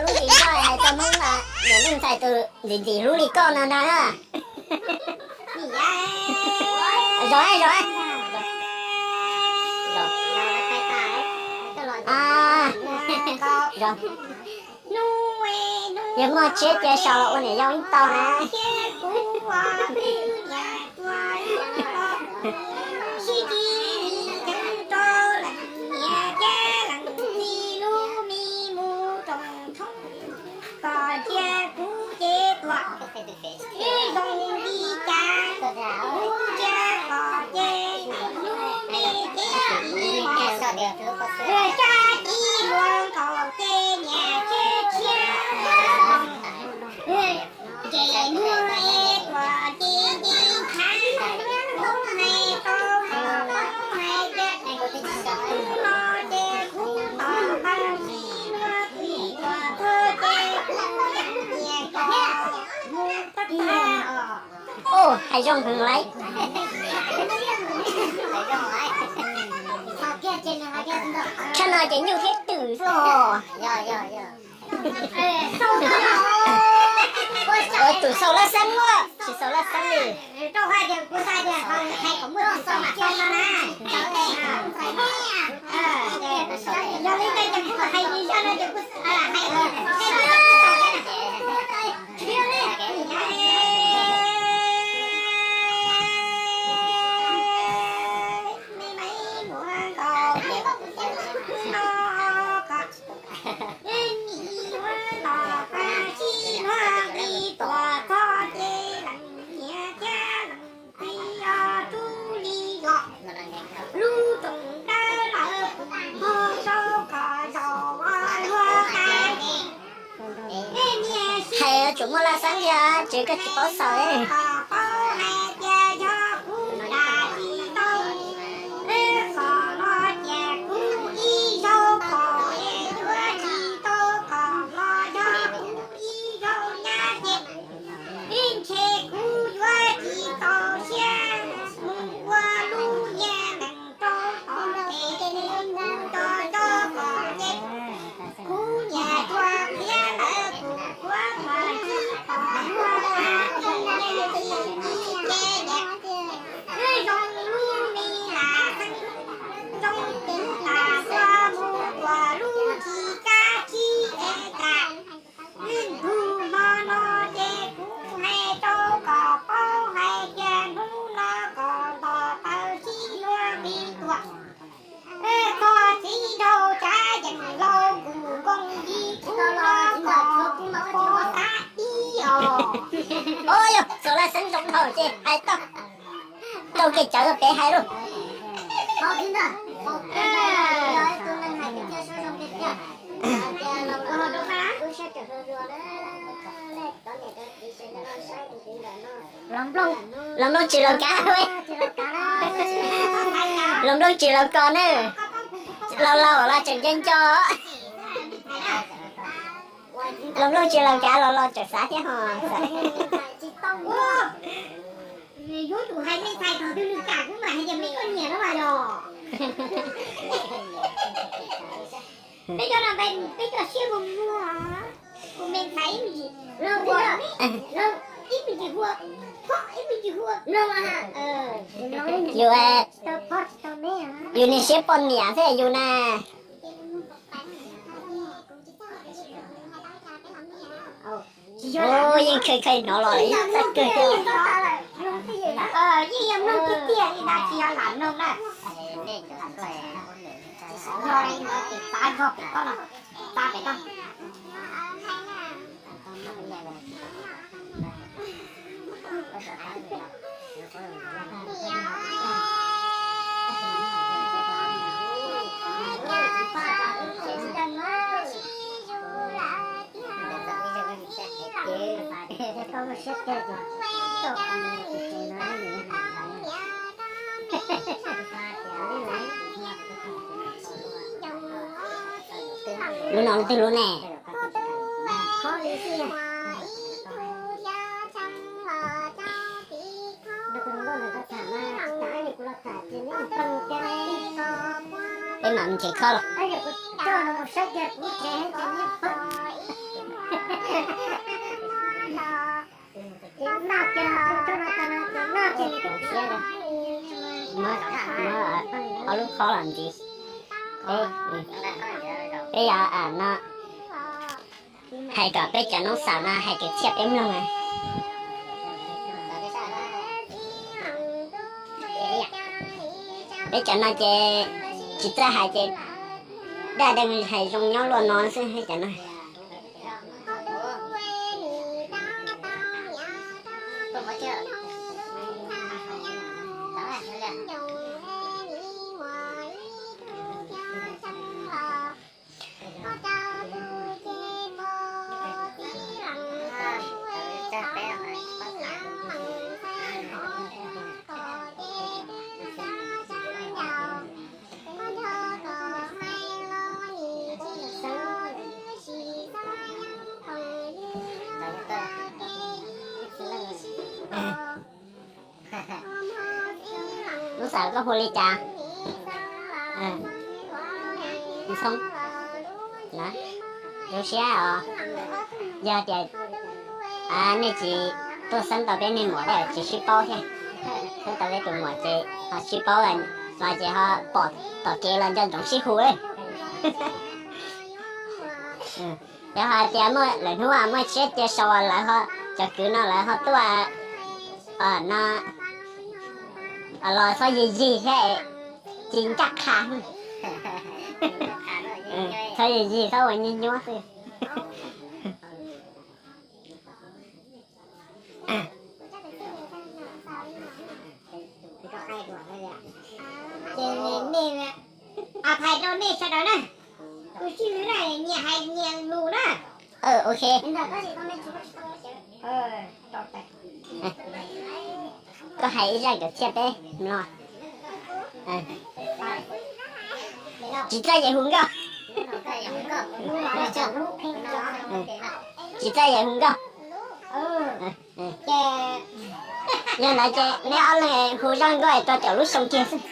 Hnub tim no hais txog Hmoob, niam neej ntxhais tus ntxim ntxim hlub li koj no ntag na. Zov, zov, zov. Yog muaj tsiab cia sau los ua niam yau ib tau na. Kom cia kuv ces tuam ib zoo li cas, kuv cia kom ces hnub me ces ib hmos, tsa ib hluas nkaus ces niam ces tshiab. Ces muaj es tuam ces ces khav, kuv hais rau koj hais tias kuv no ces kuv tom qab ib hluas twm tuam tuag ces kuv yeej nyiam koj mus tag tag os. Hais zoo heev lawm. Tshaj no ces nyuj thiab twm xwb os. Ua tus xaus laj xeeb ua, tsis xaus laj xeeb li. Hais tsuas muaj laj xeeb thiab tsev koj tsis paub xaus. Ntug hmo no ces kuv hais rau kom paub hais tias hnub no kom nto taw sib luag nqi tuam. Txog txiv nraug tsav yeem laus nkus nkoos yig kuv no kom pab ib os. Yog txog laj xeeb zoo dhau ces hais tau rau kev cawv peb hais lauj. Los nplooj tsis laus kav, los nplooj tsis laus kos ne, laus laus los tseem nco nco. Los nplooj tsis laus kav los los tseem xav thiab ho. Yuav tsum hais me ntxhais thaum twg nws kam kuv mam hais tias me koj nyiam no mas yog. Peb cov no peb cov siab muag muag, kuv me ntxhais ib me ntsis, ib me ntsis hu, ib me ntsis hu. Yus, yus niag siab poj niam thiab yus na. Yeej kheej kheej hnov los txaj kawg thiab. Yeej yog mloog tiag tiag li ntag, tsis yog lam mloog na. Yog li ntawd ces xav nrog pem koj los, xav pem koj. Lub no lub twg lub ne? Peb mam nrhiav kho los. Lub qhov los ntxiv. Peb, peb yog no, hais kom peb cov noob xaus no hais kwv txhiaj peb mloog. Peb cov no ces tsis txawj hais ces daj dees hais zoo nyob luaj no xwb cov no. Lub xaus koj hu li cas? Zoo siab os. Yog tias nej tsis tuaj xeeb tau peb niag muam los tsis sib paub thiab. Xeeb tau peb tus muam ces ho sib paub los ces ho pom tom kev los nco ntsoov sib hu. Yog hais tias muaj lwm hnub muaj tsiab cia sau lawv ho, cov kwv no lawv ho tuaj no los txhob yig yig thiab, ci ncaj qha. Txhob yig yig, txhob ua nyuaj nyuaj xwb. Ces nej, hais rau nej sawv daws na, tus tswv na, nyias hais nyias lus na. Ok. Koj hais ib zaj kwv txhiaj peb mloog. Tsis txawj ces hu nkauj. Tsis txawj ces hu nkauj. Yog ntawd ces neb ob leeg hu zaj nkauj rau caum lub xyoo kiag xwb.